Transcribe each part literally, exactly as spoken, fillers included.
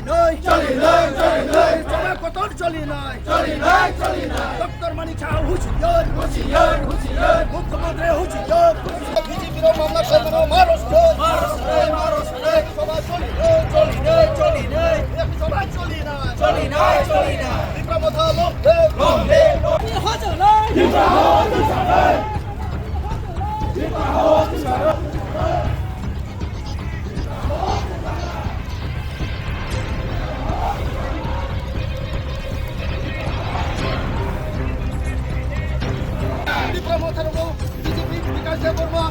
Choli nai, choli nai, choli nai. Choli nai, kotor choli nai. Choli nai, choli nai. Doctor Manik Saha hushiyar, hushiyar, hushiyar. Mukhyamantri hushiyar, hushiyar. B J P rok mamla khlaimano maro sanai. Maro sanai, maro sanai. Sabha choli nai, choli nai, choli nai. Sabha choli nai. Choli nai, choli nai. Tipra Motha long live, long live, long live. Tipra Motha long live. Tipra Motha rokno B J P Bikash Debbarma,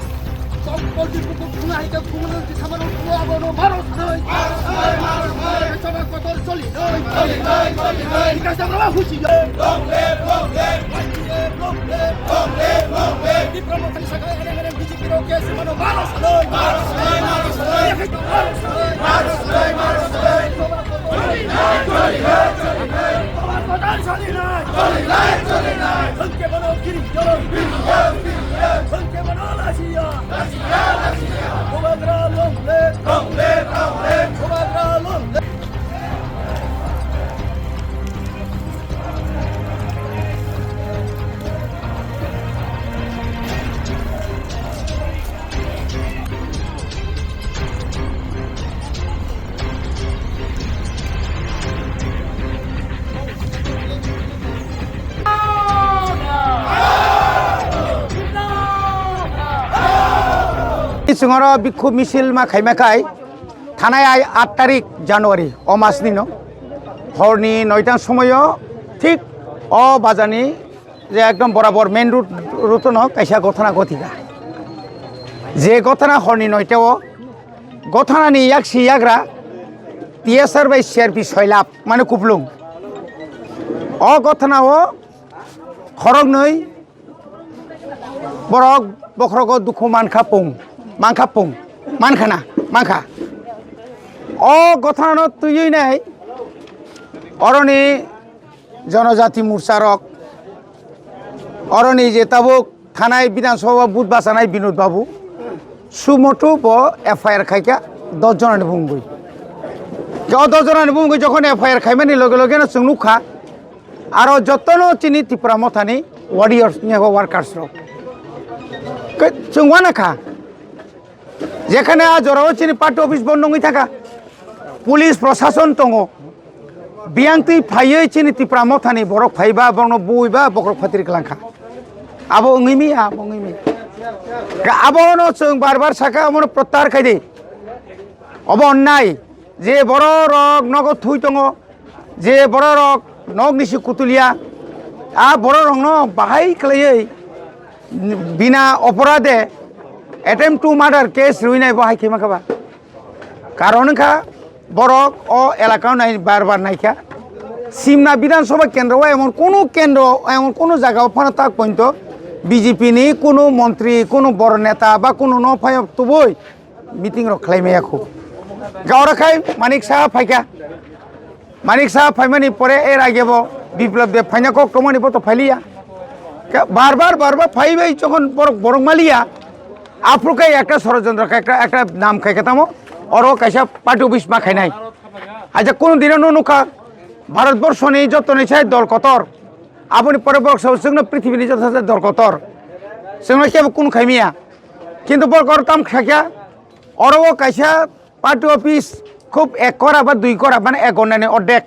Song Paul Diphu kok khuna hai khe khumulwng ti samano khuna abono maro sanai. Maro sanai, maro sanai. Chona kotor choli nai. Choli nai, choli nai. Bikash Debbarma husi ya. Long live, long live. Y P F, long live. Long live, long live. Tipra Motha ni saka ereng ereng B J P rok khe samano maro sanai. Maro sanai, maro sanai. Maro sanai, maro sanai. Choli nai, choli nai, choli nai. Choli nai, choli nai. Hwnkhe bono giri jorok. Hwnkhe bono lachiya. Lachiya, lachiya. Bubagra long live. Long live, long live. Bubagra long live. Chwng oro bikhuk misil ma khaima khai thanai ai aat tarik January o mas ni no horni noita somoyo thik o bazar ni je ekdom borabor main road, road no kaisa gothana gothika. Je gothana horni noita o gothana ni yaksi yagra T S R bai C R P soilap mane kuplung. O gothana o khoroknwi borok bokhrogo dukhu mankha pung, mankha pung, mankhana, mankha. O gothana no twiwi nai oroni Jonojati Morcha rok, oroni je tabuk thanai Bidhan Sabha booth bachanai Binod Babu, sumoto bo F I R khaikha dos jonani bumungwi. Khe o dos jonani bumungwi jokhon F I R khaimani loge loge no chwng nukha, aro jotono chini Tipra Mothani warriors, workers rok. Khe chwng uanakha. Jekhane a jorao chini party office bondo wngwi thangkha, police prosason tongo, biyang twi phaiwi chini Tipra Mothani borok phaiba, borokno buiba, bokhorok phatri kwlangkha. Abo wngwi miya, abo wngwi miya. Abono chwng bar bar sakha, abono prottahar khai di. Obo onnai je borok rok nogo thui tongo, je borok rok nok nisi kutulia, a borok rokno bahai khlaiwi bina oporade attempt to murder case rwinai bo hai khe mankha ba. Karon wngkha borok o elaka o nai bar bar naikha. Simna Bidhan Sabha kendro o emon kunu kendro, emon kunu jaga o phano tak pointo B J P ni kunu montri, kunu boro neta ba kunu no phai tubui meeting rok khlai maya khu. Ga oro khai Manik Saha phaikha. Manik Saha phaimani pore er age bo Biplab Deb phaina kok tongmani bo to phailiya. Ka-, bar bar, bar bar phai bai jokhon borok, borok maliya, aphuru khe ekta sorojontro khe ekta, ekta nam khai khe tamo, oro kaisa party office ma khainai. Aja kunu dino no nukha, Bharat Borso ni joto ni sai dol kotor. Aboni pore borok sabo chwngno prithibini joto sai dol kotor. Chwngno kebo kunu khaimiya. Kintu borok oro tam khlakya, oro o kaisa party office khub ek kora ba dui kora, mane ek gonnani ordek.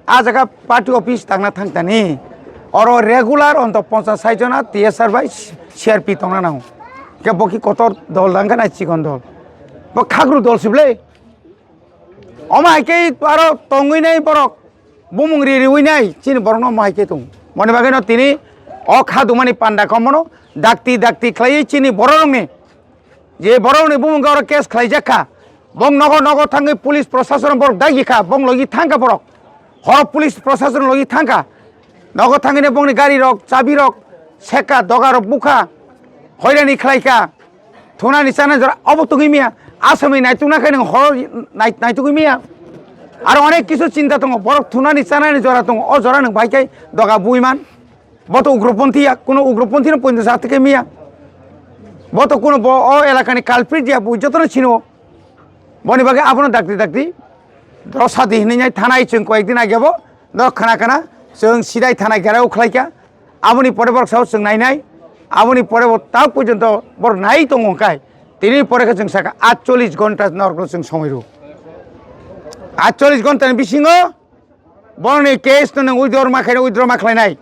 A jaga party office tangna thangtani. Oro regular onto ponchas sait jona T S R bai C R P tongna nango. Khe bo ki kotor dol dangkha nai chikon dol. Bo khagru dol sible. Omo hai khe aro tongwi nai borok. Bumung ri riwi nai chini borokno omo hai khe tong. Moni bagwi no tini o kha dumani panda komono dakti dakti khlaiwi chini bororokni je borokni bumung oro case khlaijak kha, bong nogo nogo thangwi police prosason borok dagi kha, bong logi thang kha borok, horo police prosason logi thang kha, nogo thangwi bongni gari rok, chabi rok, seka doga rok bukha, hoirani khlai kha, thunani chanani jora obo tugwi miya, asami naitukna khe nwng horo nai-, naitugwi miya, aro onek kisu chinta tongo, borok thunani chanani jora tongo, o jora nwng bai khe doga bui man. Bo to ugroponthi ya, kuno ugroponthi no poito sa thike miya. Bo to kuno bo o elakani culprit ya, bo jotono sino. Boni bagwi abono dakti dakti Rosadi hinwi nai thanai chwng koyekdin agebo, norok khna khna chwng sidai thanai gherao khlaikha. Aboni pore borok sao chwng nainai, aboni pore bo tak porjonto borok nai tongo hwnkhe, tini pore khe chwng sakha atchollish ghonta norokno chwng somoi rw. Atchollish ghonta ni bisingo borokni case no nwng withdraw ma khainai, withdraw ma khlainai.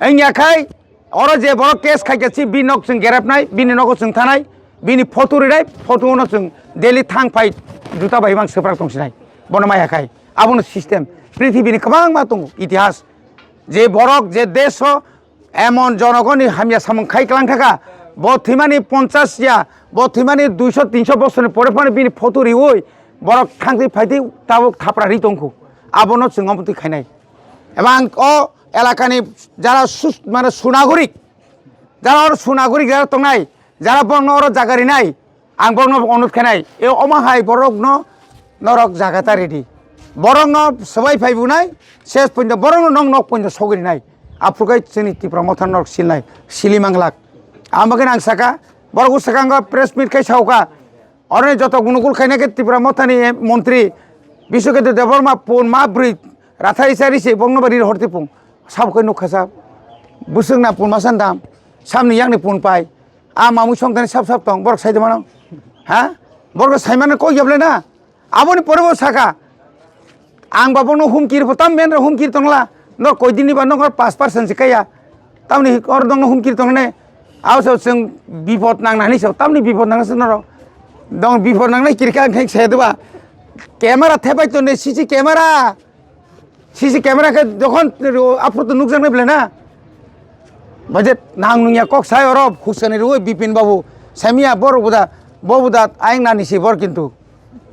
Wngya khai oro je borok case khaikha si bini nok chwng gerepnai, bini nogo chwng thanai, bini photo rinai, photo no chwng daily thang phai juta bai mang swprak tong sinai. Bono maya khai abono system prithibini kwbangma tongo itihas. Je borok je desh o emon jonogoni hamya samung khai klang thaka, bo thwimani ponchas ya, bo thwimani duiso tinso bosorni pore phano bini photo riwi borok thangtwi phaitwi tabuk thapra ri tongkhu. Abono chwng omo twi khainai. Ebang o elakani jara sus-, mane sunagorik, jara oro sunagorik jara tongnai, jara borokno oro jaga rinai, ang borokno onurodh khainai, e omo hai borokno norok jaga ta ridi. Borokno swbai phai bunai, ses pointo borokno nok nok pointo sogwi rinai. Aphuru khe chini Tipra Motha norok silnai, sili manglak. Ang bagwi ang saka, borok swkango press meet khai saukha. Oroni joto gunugul khaina khe Tipra Mothani montri Biswaketu Debbarma pun ma bwrwi rathai chari se bongno bari horti pung. Sabo khe nukha sa. Bwswk na pun ma san dam. Samni yakni pun pai. A mamui songthani sap sap tong. Borok sai de mano. Ha? Borok sai mano kok yablai na. Aboni pore bo saka. Ang ba bono humkir pho tam men humkir tongla. No koi dini ba no pass percent se kaya. Tamni or dong humkir tongne. Aw so chwng bipod nangnani so tamni bipod nangna se norok. Dong bipod nangnai kirka ang khe se deba. Camera thepai tonne C C camera. C C camera khe jokhon aphuru to nukjaknai bwle na. Budget nang nungya kok sai oro husani rwi Bipin babu. Samiya bor buda, bo buda ayang nani si bor kintu.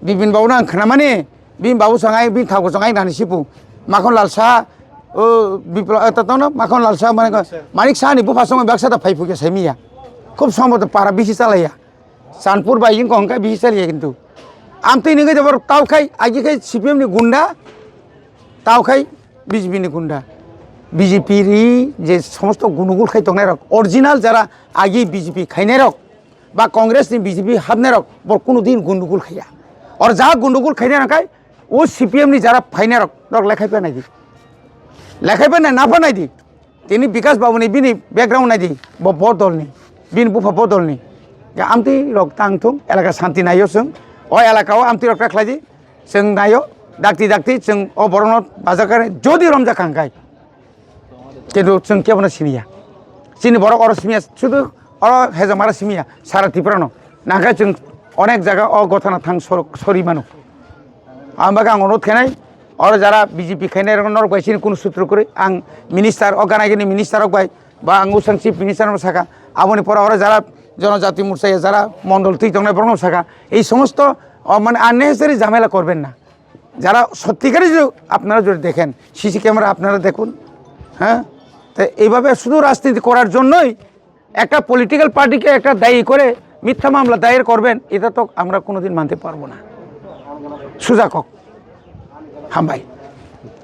Bipin babu nang khnamani, Bipin babu sangai, Bipin thabu sangai nani sipu. Makhon Lal Saha, o, Bipla-, eh, tatono Makhon Lal Saha mane ko, Manik Saha ni bupha songwi baksa ta phai phukya samiya. Khub somboto para bisi chalaiya. Chanpur bai wngkha hwnkhe bisi chaliya kintu. Amtwi nungwi jabor taukhai, agi khai C P M ni gunda, taukhai B J P ni gunda. B J P ri je somosto gundugul khai tongnai rok, original jara agi B J P khainai rok, ba Congress ni B J P hapnai rok, bor kuno din gundugul khaiya. Or ja gundugul khainai rok khai, o C P M ni jara phainai rok, rok lekhai pa nai di. Lekhai pa nai, na pa nai di. Tini Bikas Babu ni bini background nai di, bo bodol ni, bini bupha bodol ni. Ya amtwi rok tang thung, elaka shanti naio chwng, o elaka o amtwi rok ta khlai di, chwng naio, dakti dakti chwng o borok no bajakar jodi romjak kha hwnkhe. Kintu chwng kebono siniya. Chini borok oro simiya, sudu oro hejamara simiya, sara Tripura no. Nangkhe chwng onek jaga o gothana thang sor-, sori mano. Ang bagwi ang onurodh khainai, oro jara B J P khainai rok norok bai chini kunu sutro kwrwi. Ang minister, o gana gini minister rok bai, ba ang usang chief minister no saka. Aboni pore oro jara jonojati morcha ya jara mondol twi tongnai borok no saka. Ei somosto, o, mane unnecessary jhamela korben na. যারা সত্যিকারে যদি আপনারা যদি দেখেন, CC camera আপনারা দেখুন, হ্যাঁ? তো এইভাবে শুধু রাজনীতি করার জন্যই একটা পলিটিক্যাল পার্টিকে একটা দায়ী করে মিথ্যা মামলা দায়ের করবেন, এটা তো আমরা কোনোদিন মানতে পারবো না। সুজা কক। হামবাই।